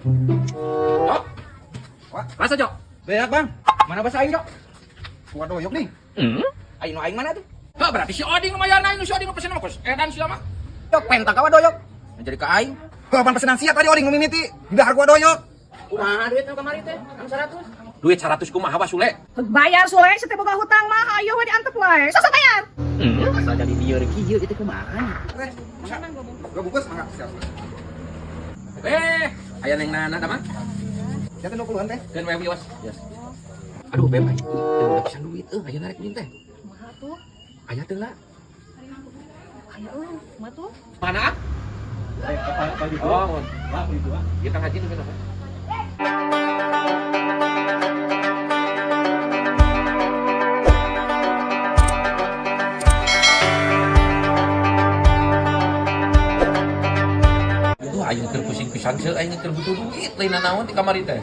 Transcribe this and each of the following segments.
Jok. Masa, Jok? Beak, Bang. Mana bahasa aing, Jok? Kuat doyok nih. Aing nu aing mana tuh? Heh, berarti si Oding nu mayar aing, nu si Oding nu pesen mah kos edan sia mah. Jok penta ka wadoyok. Jadi ka aing. Heuh, pan pesenan sia tadi Oding nu mimiti. Dahar kuat doyok. Kumaha duit nu kamari teh? Anu 100. Duit 100 kumaha wa Sule? Bayar Sule, sete boga hutang mah ayo we diantep wae. Sok bayar. Asal jadi lieur kieu itu kumaha? Teh, mangga. Dua bungkus, mangga. Siap. Eh, aya neng nana da mah. Janten 20-an teh. Keun we wios. Yes. Aduh, beb aing. Teu boga pisan duit euy, aya narek duit teh. Kumaha tuh? Aya teu lah. Aya euy, kumaha tuh? Mana? Oh, kita ngaji nu kenapa? Aduh, aing keur pusing pisan seuh, aing keur butuh duit lain naon di kamari teh.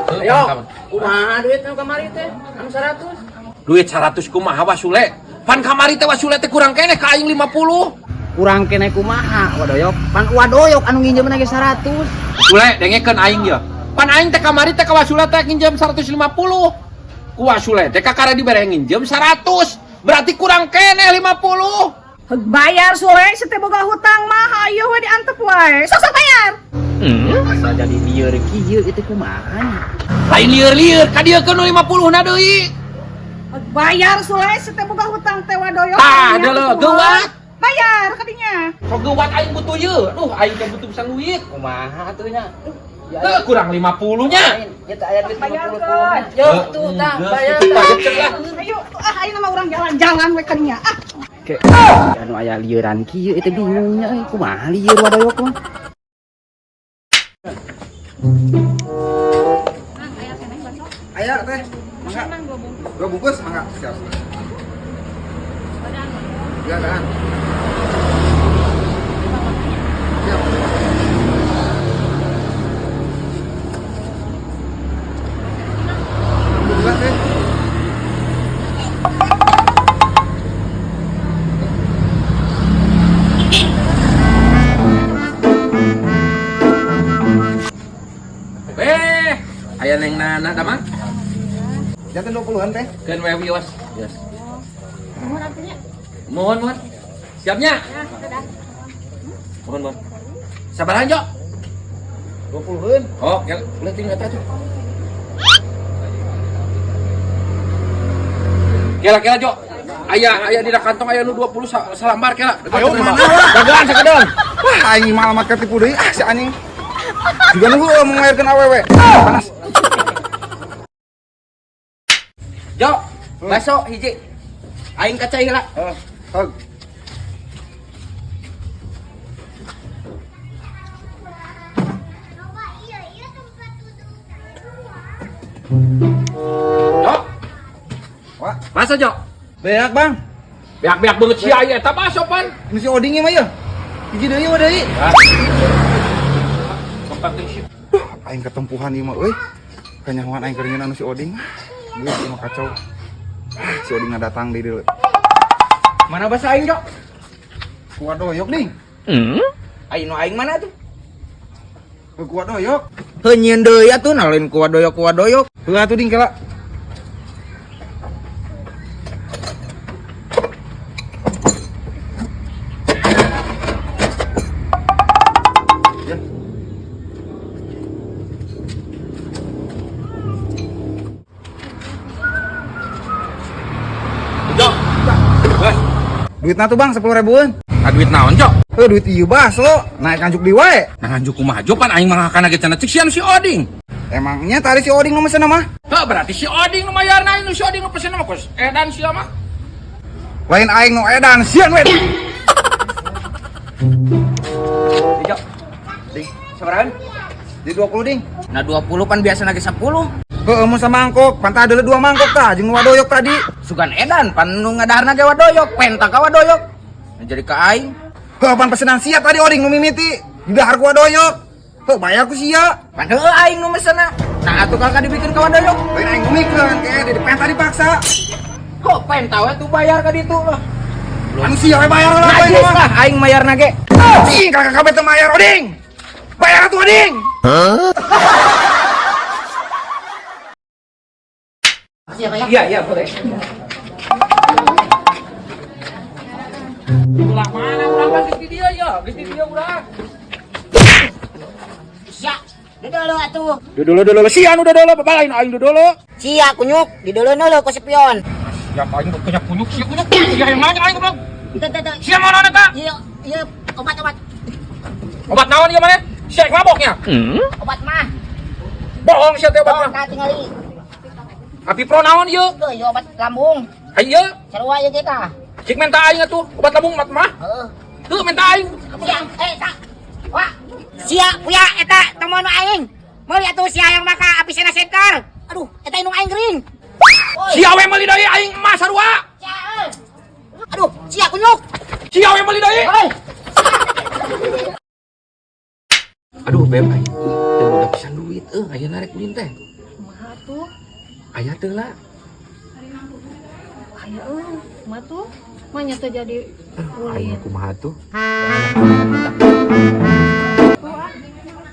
Heuh, Ayo, kawan. kumaha duit nu kamari teh? Anu 100. Duit 100 kumaha wa Sule? Pan kamari teh wa Sule teh kurang keneh ka aing 50. Kurang kene kumaha wadoyok? Pan wadoyok anu nginjem ge 100. Sule dengekeun aing ye. Pan aing teh kamari teh ka Wasule teh nginjem 150. Ku Wasule teh kakara dibere nginjem 100. Berarti kurang keneh 50. Bayar Sule, sete boga hutang mah ayo we diantep wae. Sok bayar. Asal jadi lieur kieu itu kumaha? Lain lieur-lieur ka dieu keun nu 50 na deui. Bayar Sule, sete boga hutang teh wadoyok. Tah, deuleu, geuwat. Bayar kadinya. Sok geuwat aing butuh ye. Duh, aing teh butuh pisan duit. Kumaha atuh nya? Duh, ya Heuh, kurang 50 nya. Ya teh aya duit Bayarkeun. 50. Yo tuh tah bayar. Bayar lah. Ayo, ah ayo nama urang jalan-jalan we kadinya. Ah. Ke anu aya lieuran kieu itu bingungnya euy kumaha lieur wadoyok mah. Aya teh. Mangga. Dua bungkus, mangga. Siap. Ya, kan. Siap. Bungkus teh. Eh, aya neng nana da mah. Janten 20-an teh. Keun we wios. Yes. Mohon, mohon. Siapnya? Mohon, mohon. Sabaraha, Jok? 20-an. Oh, ya, leuting eta tuh. Kela kela Jok. Aya aya dina kantong aya nu 20 salambar kela. Ayo, mana, wah? Dagelan sakedeung. Wah, aing malah make tipu deui. Ah, si anjing. Juga nunggu mau ngayarkeun awewe. Panas. Jok, baso hiji. Aing ka cai heula. Heeh. Hog. Jok, Wah, masa Jok? beak, Bang. Beak-beak banget sia aya eta baso pan. Ini si Oding mah ya. Hiji deui we deui. Tempat teh sih. Duh, aing ketempuhan ieu mah euy. Kanyahoan aing keur anu si Oding. Geus ieu mah kacau. Ah, si Oding datang deui deui. Mana bahasa aing, Jok? Kuat doyok nih. Aing nu aing mana tuh? Heuh, kuat doyok. Heuh nyieun deui atuh nah lain ku wadoyok ku wadoyok. Heuh atuh ding kela. Ya. Jok. Bos, Duitna tuh Bang 10 ribuan. ah, duit naon Jok? Heuh duit ieu baso, naik nganjuk deui wae. Nah nganjuk kumaha Jok pan aing mah kana ge cenah cek sia nu si Oding. Emangnya tadi si Oding nu mesen mah? Heh, berarti si Oding nu mayar aing nu si Oding nu pesen mah kos edan sia mah. Lain aing nu edan sieun we. Jok. Ding, Sabarahan? di 20 ding. Nah 20 pan biasa ge 10. Heuh mun samangkok, pan tah deuleu dua mangkok tah jeung nu wadoyok tadi. Sugan edan pan nu ngadaharna ge wadoyok, penta ka wadoyok. Nah, jadi ka aing. Heuh pan pesenan sia tadi Oding nu mimiti. Didahar ku wadoyok. Heuh bayar ku sia. Pan heueuh aing nu mesenna. Nah atuh kakak dibikin ka wadoyok. Lain aing ngumikeun ke di penta dipaksa. Kok penta we tuh bayar ka ditu lah. Anu sia we bayar lah Najis aing mah. lah aing mayarna ge. Cing kakak kabeh teu mayar Oding. Bayar atuh. Oding. Iya, iya, boleh. Ulah mana urang mah geus di dieu ya, geus di dieu urang. Sia, dodolo atuh. Dodolo dodolo sia anu dodolo babalain aing dodolo. Sia kunyuk, didolo dulu ku spion. Ya aing punya kunyuk sia kunyuk. Sia yang mana aing goblok. Teu teu teu. Sia mana ka? Iya, iya obat-obat. Obat naon ieu maneh? Sia maboknya. Obat mah. Bohong sia teh obat Oh, mah. tah tingali. Api pro naon ieu? Tuh, iya obat lambung. Ayo, Sarua ieu kita. cik menta aing atuh obat lambung obat mah. Heeh. Tuh menta aing. Sia, eh tak. Wah. Sia, puya eta temen aing. Meuli atuh sia yang maka api sena center. Aduh, eta indung aing gering. Oi, Sia we meuli deui aing emas sarua. sia, eh. Aduh, sia kunyuk. Sia we meuli deui. Oi. Aduh, beb aing. Teu boga pisan duit euy, ayeuna rek ulin teh. Kumaha tuh? Aya teu lah. Aya euy, kumaha tuh? Manya teu jadi Aing ulin. kumaha tuh?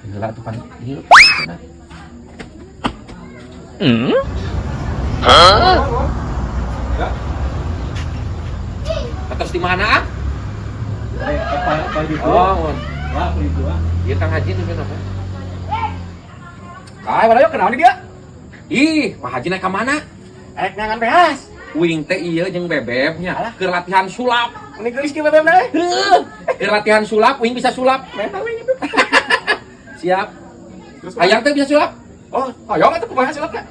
Heula tuh pan ieu. Hah? Atas di mana? Ah? Oh, iya Kang Haji nih kenapa? Ay, wadoyok kenal nih dia. Ih, Pak Haji naik ke mana? Rek nyangan beas. Uing teh iya jeung bebebnya keur latihan sulap. Ini gelis ki bebeb teh. Heuh, keur latihan sulap, uing bisa sulap. Siap. Hayang teh bisa sulap? Oh, hoyong atuh kumaha sulapna?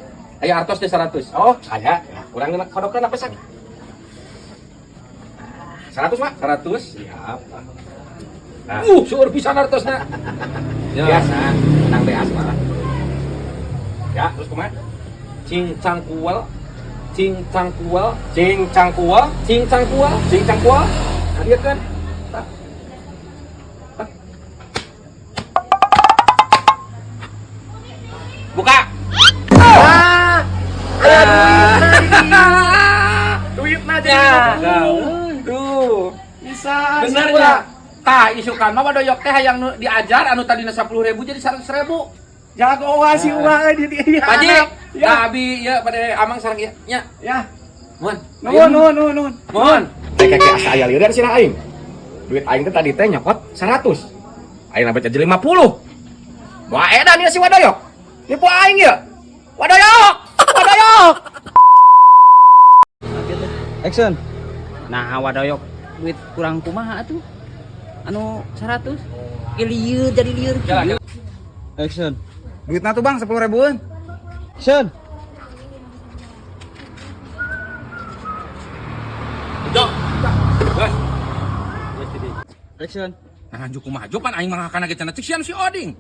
Aya artos teh 100. Oh, saya. Kurang kodokan apa sak? 100, Pak. 100. Siap. Nah. Seueur pisan artosna. Ya. Biasa, menang beas mah. Ya, terus kumaha? Cincang kuel, cincang kuel, Cing cangkual, cincang kuel. cing cangkual. Nah, dia kan. Tah. Tah. Buka. Ah. Duitna Ya. Tuh. Bisa. Bener ya. Tah isukan mah wadoyok teh hayang nu diajar anu tadina 10.000 jadi 100.000. Jago si uang di Pak Haji, Ya. nah abi ya pada amang sareng ieu nya. Ya. Mun. Nuhun, nuhun, nuhun, nuhun. Mun. Kayak kayak asa aya lieur sih aing. Duit aing teh tadi teh nyokot 100. Aing nambah jadi 50. Wah, edan ieu si Wadoyok. Nipu aing ieu. Wadoyok! Wadoyok! Action. Nah, Wadoyok duit kurang kumaha atuh? Anu 100. Ieu lieur jadi lieur. Jalan. Action. Duitna tuh Bang 10 ribuan. Action. Jok. Gas. Gas jadi. Action. Nah, anjuk kumaha pan aing mah kana ge cenah cek si Oding.